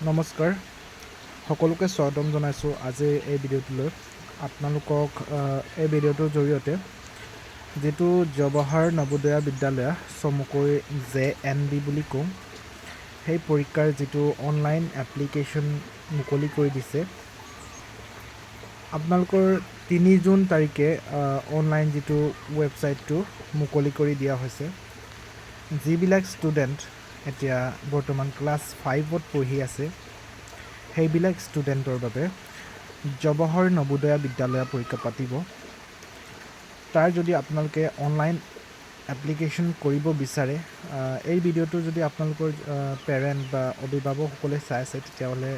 নমস্কাৰ, সকলোকে স্বাগতম জনাইছোঁ আজিৰ এই ভিডিঅ'টোলৈ। আপোনালোকক এই ভিডিঅ'টোৰ জৰিয়তে যিটো জৱাহৰ নৱোদয় বিদ্যালয়, চমুকৈ জেএনবি বুলি কওঁ, সেই পৰীক্ষাৰ যিটো অনলাইন এপ্লিকেশ্যন মুকলি কৰি দিছে, আপোনালোকৰ 3 জুন তাৰিখে অনলাইন যিটো ৱেবছাইটটো মুকলি কৰি দিয়া হৈছে। যিবিলাক ষ্টুডেণ্ট এতিয়া বৰ্তমান ক্লাছ 5ত পঢ়ি আছে, সেইবিলাক ষ্টুডেণ্টৰ বাবে জৱাহৰ নৱোদয় বিদ্যালয় পৰীক্ষা পাতিব। তাৰ যদি আপোনালোকে অনলাইন এপ্লিকেশ্যন কৰিব বিচাৰে, এই ভিডিঅ'টো যদি আপোনালোকৰ পেৰেণ্ট বা অভিভাৱকসকলে চাই আছে, তেতিয়াহ'লে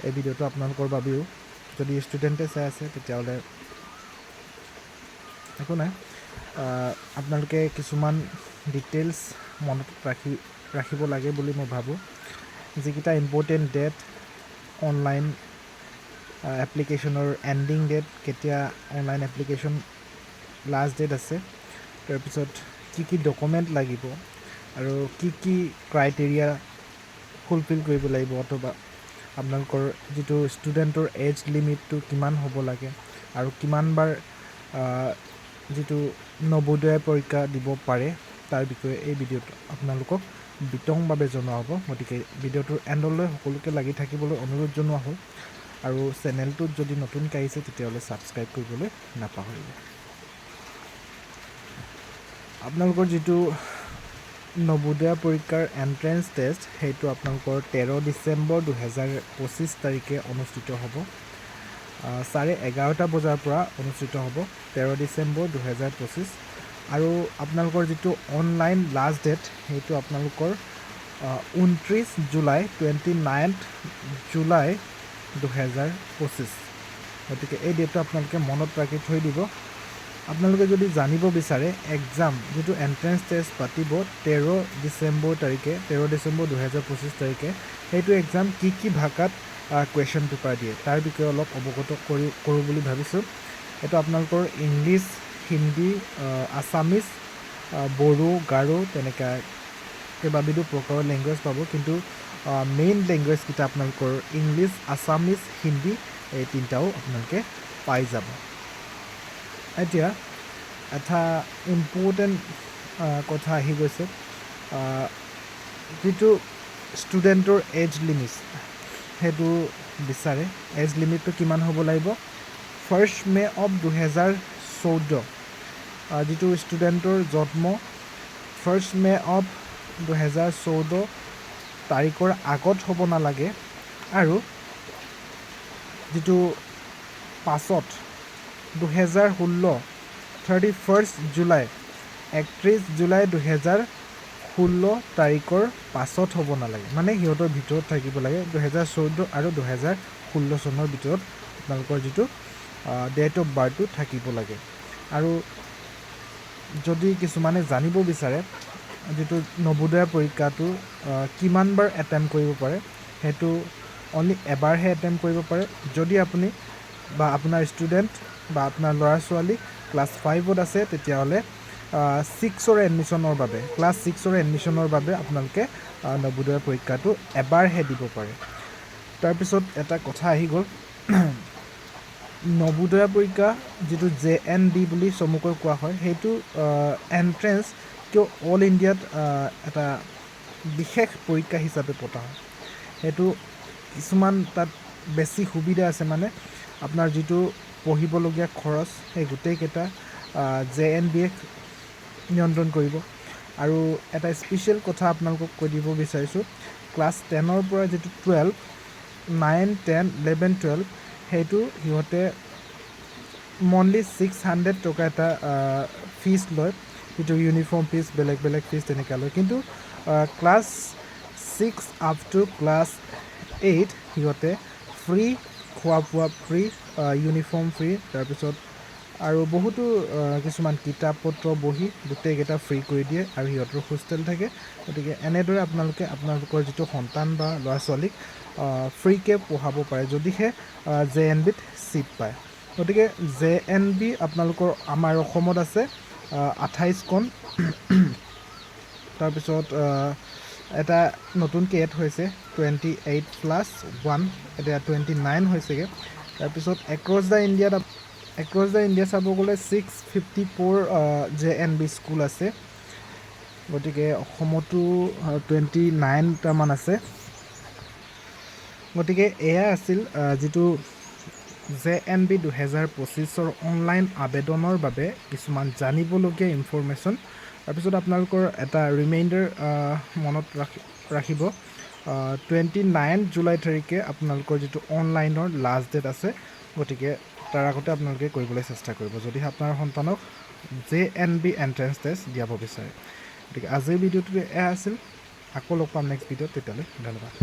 এই ভিডিঅ'টো আপোনালোকৰ বাবেও। যদি ষ্টুডেণ্টে চাই আছে, তেতিয়াহ'লে একো নাই, আপোনালোকে কিছুমান ডিটেইলছ মনত ৰাখিব লাগে বুলি মই ভাবোঁ। যিকেইটা ইম্পৰ্টেণ্ট ডেট, অনলাইন এপ্লিকেশ্যনৰ এণ্ডিং ডেট কেতিয়া, অনলাইন এপ্লিকেশ্যন লাষ্ট ডেট আছে, তাৰপিছত কি কি ডকুমেণ্ট লাগিব আৰু কি কি ক্ৰাইটেৰিয়া ফুলফিল কৰিব লাগিব, অথবা আপোনালোকৰ যিটো ষ্টুডেণ্টৰ এজ লিমিটটো কিমান হ'ব লাগে আৰু কিমানবাৰ যিটো নৱোদয় পৰীক্ষা দিব পাৰে, তাৰ বিষয়ে এই ভিডিঅ'টো আপোনালোকক বিতংভাৱে জনোৱা হ'ব। গতিকে ভিডিঅ'টোৰ এণ্ডলৈ সকলোকে লাগি থাকিবলৈ অনুৰোধ জনোৱা হ'ল আৰু চেনেলটোত যদি নতুনকৈ আহিছে, তেতিয়াহ'লে ছাবস্ক্ৰাইব কৰিবলৈ নাপাহৰিব। আপোনালোকৰ যিটো নৱোদয় পৰীক্ষাৰ এণ্ট্ৰেঞ্চ টেষ্ট, সেইটো আপোনালোকৰ 13 ডিচেম্বৰ 2025 তাৰিখে অনুষ্ঠিত হ'ব। 11:30 বজাৰ পৰা অনুষ্ঠিত হ'ব 13 ডিচেম্বৰ 2025। আৰু আপোনালোকৰ যিটো অনলাইন লাষ্ট ডেট, সেইটো আপোনালোকৰ 29 জুলাই, 29 জুলাই 2025। গতিকে এই ডেটটো আপোনালোকে মনত ৰাখি থৈ দিব। আপোনালোকে যদি জানিব বিচাৰে, এক্সাম যিটো এণ্ট্ৰেঞ্চ টেষ্ট পাতিব 13 ডিচেম্বৰ তাৰিখে, 13 ডিচেম্বৰ 2025 তাৰিখে, সেইটো এক্সাম কি কি ভাষাত কুৱেশ্যন পেপাৰ দিয়ে, তাৰ বিষয়ে অলপ অৱগত কৰোঁ বুলি ভাবিছোঁ। এইটো আপোনালোকৰ ইংলিছ, হিন্দী, আছামিজ, বড়ো, গাৰো, তেনেকুৱা কেইবাবিধো প্ৰকাৰৰ লেংগুৱেজ পাব। কিন্তু মেইন লেংগুৱেজকেইটা আপোনালোকৰ ইংলিছ, আছামিজ, হিন্দী, এই তিনিটাও আপোনালোকে পাই যাব। এতিয়া এটা ইম্পৰ্টেণ্ট কথা আহি গৈছে, যিটো ষ্টুডেণ্টৰ এজ লিমিট, সেইটো বিচাৰে। এজ লিমিটটো কিমান হ'ব লাগিব? 1 মে' অফ 2014, যিটো ষ্টুডেণ্টৰ জন্ম 1 মে' অফ 2014 তাৰিখৰ আগত হ'ব নালাগে আৰু যিটো পাছত 2016, 31 জুলাই, 31 জুলাই 2016 তাৰিখৰ পাছত হ'ব নালাগে। মানে সিহঁতৰ ভিতৰত থাকিব লাগে। 2014 আৰু 2016 চনৰ ভিতৰত আপোনালোকৰ যিটো ডেট অফ বাৰ্থটো থাকিব লাগে। আৰু যদি কিছুমানে জানিব বিচাৰে, যিটো নৱোদয় পৰীক্ষাটো কিমানবাৰ এটেম্প কৰিব পাৰে, সেইটো অনলি এবাৰহে এটেম্প কৰিব পাৰে। যদি আপুনি বা আপোনাৰ ষ্টুডেণ্ট বা আপোনাৰ ল'ৰা ছোৱালী ক্লাছ 5ত আছে, তেতিয়াহ'লে ছিক্সৰ এডমিশ্যনৰ বাবে, ক্লাছ 6ৰ এডমিশ্যনৰ বাবে আপোনালোকে নৱোদয় পৰীক্ষাটো এবাৰহে দিব পাৰে। তাৰপিছত এটা কথা আহি গ'ল, নৱোদয় পৰীক্ষা যিটো জেএনবি বুলি চমুকৈ কোৱা হয়, সেইটো এণ্ট্ৰেঞ্চ কিয় অল ইণ্ডিয়াত এটা বিশেষ পৰীক্ষা হিচাপে পতা হয়? সেইটো কিছুমান তাত বেছি সুবিধা আছে। মানে আপোনাৰ যিটো পঢ়িবলগীয়া খৰচ, সেই গোটেইকেইটা জেএনবিয়ে নিয়ন্ত্ৰণ কৰিব। আৰু এটা স্পেচিয়েল কথা আপোনালোকক কৈ দিব বিচাৰিছোঁ, ক্লাছ 10ৰ পৰা যিটো 12, 9, 10, 11, 12, সেইটো সিহঁতে মন্থলি 600 টকা এটা ফিজ লয়, যিটো ইউনিফৰ্ম ফিজ, বেলেগ বেলেগ ফিজ তেনেকৈ লয়। কিন্তু ক্লাছ 6 আপ টু ক্লাছ 8 সিহঁতে ফ্ৰী, খোৱা বোৱা ফ্ৰী, ইউনিফৰ্ম ফ্ৰী, তাৰপিছত আৰু বহুতো কিছুমান কিতাপ পত্ৰ, বহী গোটেইকেইটা ফ্ৰী কৰি দিয়ে আৰু সিহঁতৰ হোষ্টেল থাকে। গতিকে এনেদৰে আপোনালোকে আপোনালোকৰ যিটো সন্তান বা ল'ৰা ছোৱালীক ফ্ৰীকৈ পঢ়াব পাৰে, যদিহে জেএনবিত ছিট পায়। গতিকে জেএনবি আপোনালোকৰ আমাৰ অসমত আছে 28খন। তাৰপিছত এটা নতুনকৈ এড হৈছে, 28 প্লাছ 1, এতিয়া 29 হৈছেগৈ। তাৰপিছত এক্ৰছ the India চাব গ'লে 654 জেএনবি স্কুল আছে। গতিকে অসমতো 29টামান আছে। গতিকে এয়া আছিল যিটো জেএনবি 2025ৰ অনলাইন আবেদনৰ বাবে কিছুমান জানিবলগীয়া ইনফৰমেশ্যন। তাৰপিছত আপোনালোকৰ এটা ৰিমাইণ্ডাৰ মনত ৰাখিব, 29 জুলাই তাৰিখে আপোনালোকৰ যিটো অনলাইনৰ লাষ্ট ডেট আছে। গতিকে তাৰ আগতে আপোনালোকে কৰিবলৈ চেষ্টা কৰিব, যদি আপোনাৰ সন্তানক জেএনবি এণ্ট্ৰেঞ্চ টেষ্ট দিয়াব বিচাৰে। গতিকে আজিৰ ভিডিঅ'টো এয়া আছিল। আকৌ লগ পাম নেক্সট ভিডিঅ'ত। তেতিয়ালৈ ধন্যবাদ।